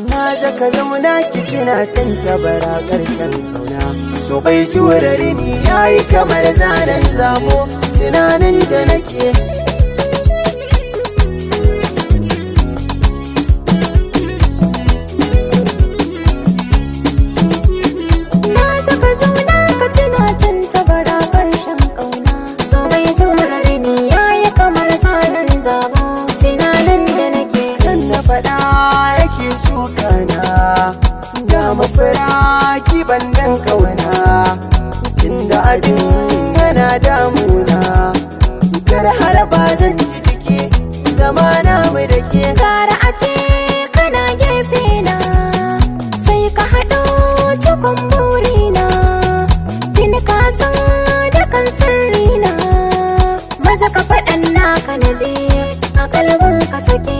Na zaka zauna ki tuna tantabara ƙarshen kauna. So bai jurare ni yayi kamar zanen zabo, tunanin da nake. Na saka zauna ka tuna tantabara ƙarshen ƙauna. So bai jurare ni yayi kamar zanen zabo, tunanin da nake. Dan na faɗa yake sukana, ga mafura ki bandan kauna, tunda abin yana damuna, kar har ba zan ji jiki zama na mu da ke. Gara a ce kana gefe na, sai ka haɗo cikon burina. Tuni ka san da kan sirrina, maza ka faɗan naka na je, a kalbin ka sake.